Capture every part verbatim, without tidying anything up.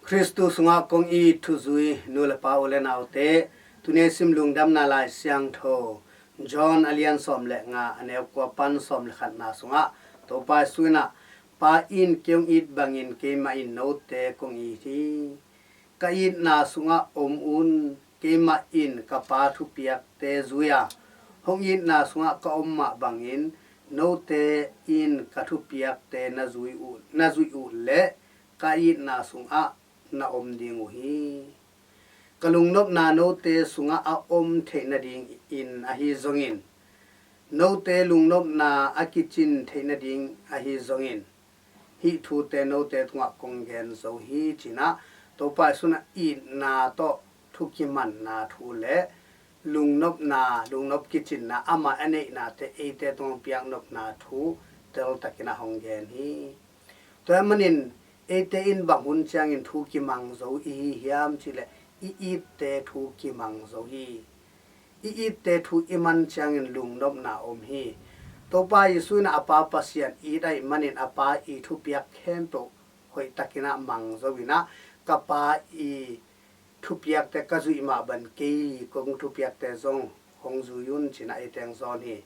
Khristu sungah kong it thuzui nu le pa, u le naute, tuni a sim Lungdamna Lai Siangtho John a lian sawm le nga, a neu kua pan sawm le khatna sungah Topa Jesu in ah, Pa in kei hong it bangin keimah in note kong it hi. Ka itna sungah om un. Keimah in ka Pa thupiakte zui a, hong itna sungah ka om mah bangin note in ka thupiakte na zui uh, na zuih uh leh ka itna sungah na om ding uh hi. Ka lungnopna note sungah a om theih nadingin ahi zongin, note lungnopna a kicin theih nading ahi zongin, hih thute note tungah kong gen zo hi, ci-in ah Topa Jesu in ah itna tawh thu kimanna thu le lungnopna, lungnop kicinna, amah a neihnate eite tungah piaknopna thu teltakin ah hong gen hi. Tua ahih manin eite in bang hun ciangin thu kimang zo i hi hiam cih leh, i itte thu kimang zo hi. I itte thu i man ciangin lungnopna om hi. Topa Jesu in ah a Pa Pasian it ahih manin a Pa i thupiak khempeuh hoihtakin ah mang zo in ah, ka Pa i thupiakte ka zuih mah bangin kei kong thupiakte zong hong zui un, ci-in ah eite hong zawn hi.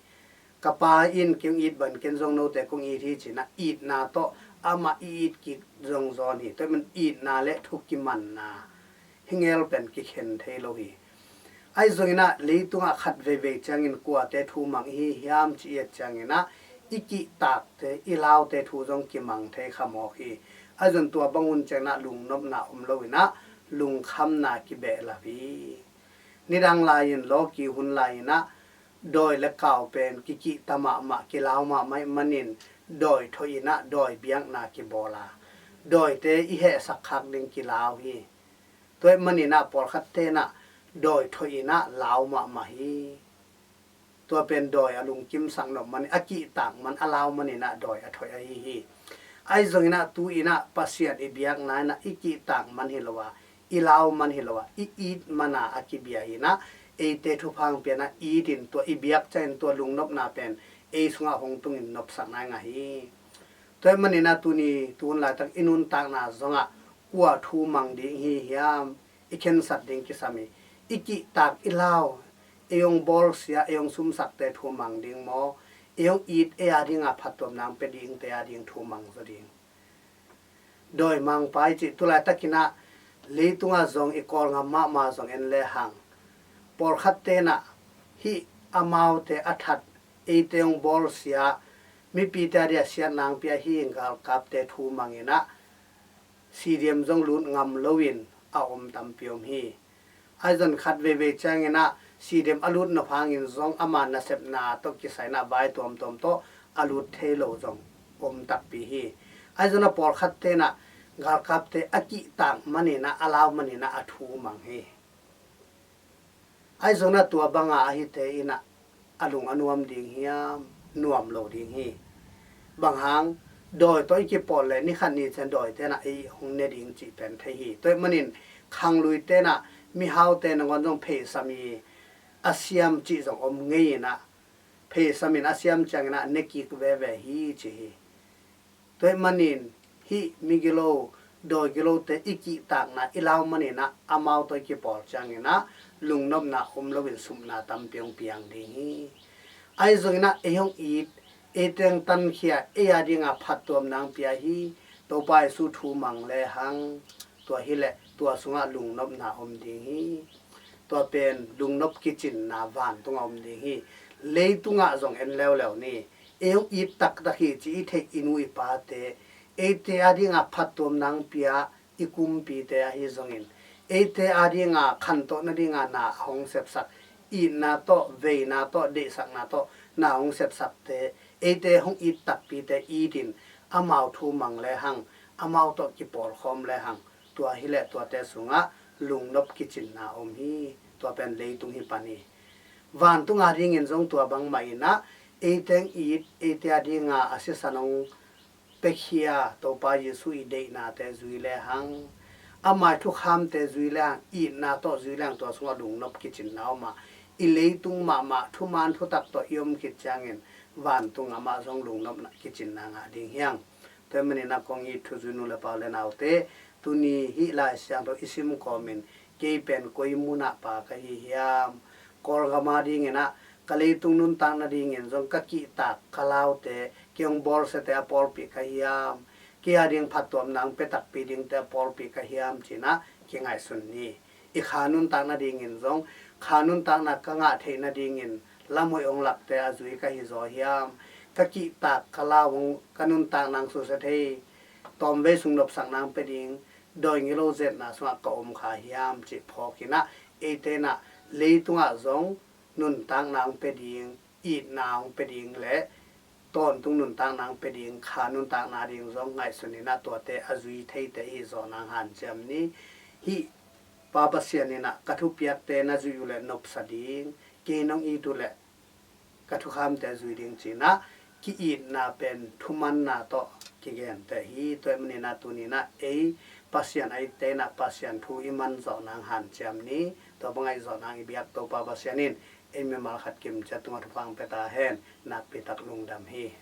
Ka Pa in kei hong it bangin ken zong note kong it hi, ci-in ah itna tawh amah i it kik zong zawn hi. Tua ahih manin itna le thu kimanna hi ngel pen kikhen thei lo hi. Ahi zongin ah leitungah khat veivei ciangin kuate thu mang i hi hiam cih i et ciangin ah, i kihtakte, i laute thu zong kimang thei kha mawk hi. Ahi zongin tua bang hun ciangin ah lungnopna om lo in ah lungkhamna kibehlap hi. Nidang lai-in, lawki hun lai-in ah dawi le kau pen kikihta mahmah, kilau mahmah ahih manin dawi thawh in ah dawi biakna kibawl a, dawite i hehsak khak ding kilau hi. Tua ahih manin ah pawlkhatte in ah dawi thawh in ah lau mahmah hi. Tua pen dawi a lungkimsak nop manin, a kihtak man, a lau manin ah dawi a thawh ahi hi. Ahi zongin ah tu-in ah Pasian i biakna in ah i kihtak man hi lo a, i lau man hi lo a, i it man a a kibia in ah, eite thupha hong pia in ah it in, tua i biak ciangin tua lungnopna pen ei sungah hong tungin nopsakna i ngah hi. Tua ahih manin ah tuni, tu hun laitak i nuntakna zongah kua thu mang ding i hi hiam, i khensat ding kisam hi. I kihtak, i lau, ei hong bawlsia, ei hong sumsakte thu mang ding maw, ei hong it, ei a dinga phattuamna hong pia dingte a ding thu mang zaw ding? Dawimangpa i cih tu laitakin ah leitungah zong i Kawlgam mahmah zong en lehang, pawlkhatte in ah hih amaute a that, eite hong bawlsia, mipite a dia siatna hong pia hih galkapte thu mang in ah, stadium zong lut ngam loin a om tampi om hi. Ahi zongin khat veivei ciangin ah stadium a lut nop hangin zong ama nasepna tawh kisai in ah vai tuamtuam tawh a lut thei lo zong om takpi hi. Ahi zongin ah pawlkhatte in ah galkapte a kihtak manin ah, a lau manin ah a thu mang hi. Ahi zongin ah tua banga a hite in ah a lung a nuam ding hiam? Nuam lo ding hi. Bang hang? Dawi tawh i kipawl leh ni khat ni ciang dawite in ah ei hong ne ding cih pen thei hi. Tua ahih manin khangluite in ah mihaute nangawn zong pheisam in a siam cih zong om ngei in ah, pheisam in a siam ciangin ah ne kik veve hi, ci hi. Tua ahih manin hih migilo, dawi gilote i kihtakna, i lau manin ah amau tawh i kipawl ciangin ah lungnopna om loin supna tampi hong piang ding hi. Ahi zongin ah ei hong it, ei teng tankhia, ei a dinga phattuamna hong pia hi. Topa Jesu thu mang lehang, tua hileh tua sungah lungnopna om ding hi. Tua pen lungnop kicinna vantungah om ding hi. Leitungah zong en leuleu ni. Ei hong it taktak hi ci i theih i nu i pate, eite a dinga phattuamna hong pia i kumpite ahi zongin, eite a dinga khantoh nadinga na a hong sepsak, itna tawh, veina tawh, deihsakna tawh na a hong sepsakte, eite hong it takpite itin, amau thu mang lehang, amau tawh kipawlkhawm lehang, tua hileh tuate sungah lungnop kicinna om hi. Tua pen leitung hi pan hi. Vantung a dingin zong tua bangmah in ah, eite hong it, eite a dinga a sisan hong piakhia Topa Jesu i deihnate zui lehang, ama i thukhamte zui lehang, itna tawh zui lehang, tua sungah lungnop kicinna om a, i leitung mahmah thuman thutak tawh i om khit ciangin vantung amah zong lungnopna kicinna ngah ding hi hang. Tua ahih manin ah kong it thuzui nu le pa, u le naute, Tuni hih Lai Siangtho i sim kawmin kei pen koi munah pa ka hi hiam? Kawlgam a dingin ah ka leitung nuntak nadingin zong ka kihtak ka laute, kei hong bawlsiate a pawlpi ka hiam? Kei a ding phattuamna hong pia takpi dingte a pawlpi ka hiam, ci-in ah kingaihsun ni. I kha nuntak nadingin zong kha nuntakna ka ngah theih nadingin lamhoih hong lakte a zui ka hi zaw hiam? Ka kihtak ka lau hong ka nuntakna hong susia thei, tawmvei sung nopsakna hong pia ding, dawi ngilo zetna sungah ka om kha hiam, cih phawkin ah eite in ah leitungah zong nuntakna hong pia ding, itna hong pia ding le tawntung nuntakna hong pia ding, kha nuntakna ding zong ngaihsun in ah tuate a zui theite i hih zawh nang hanciam ni. Hih Pa Pasian in ah ka thupiakte na zuih uh leh nopsa ding, kei nong it uh leh ka thukhamte zui ding, ci-in ah ki-itna pen thumanna tawh kigenteh hi. Tua ahih manin ah tuni-in ah ei Pasian a itte in ah Pasian thu i man zawh nang hanciam ni. Tua bang a i zawh nang i biak Topa Pasian in ei mimal khat kim ciat tungah thupha hong pia ta hen. Nakpi tak lungdam hi.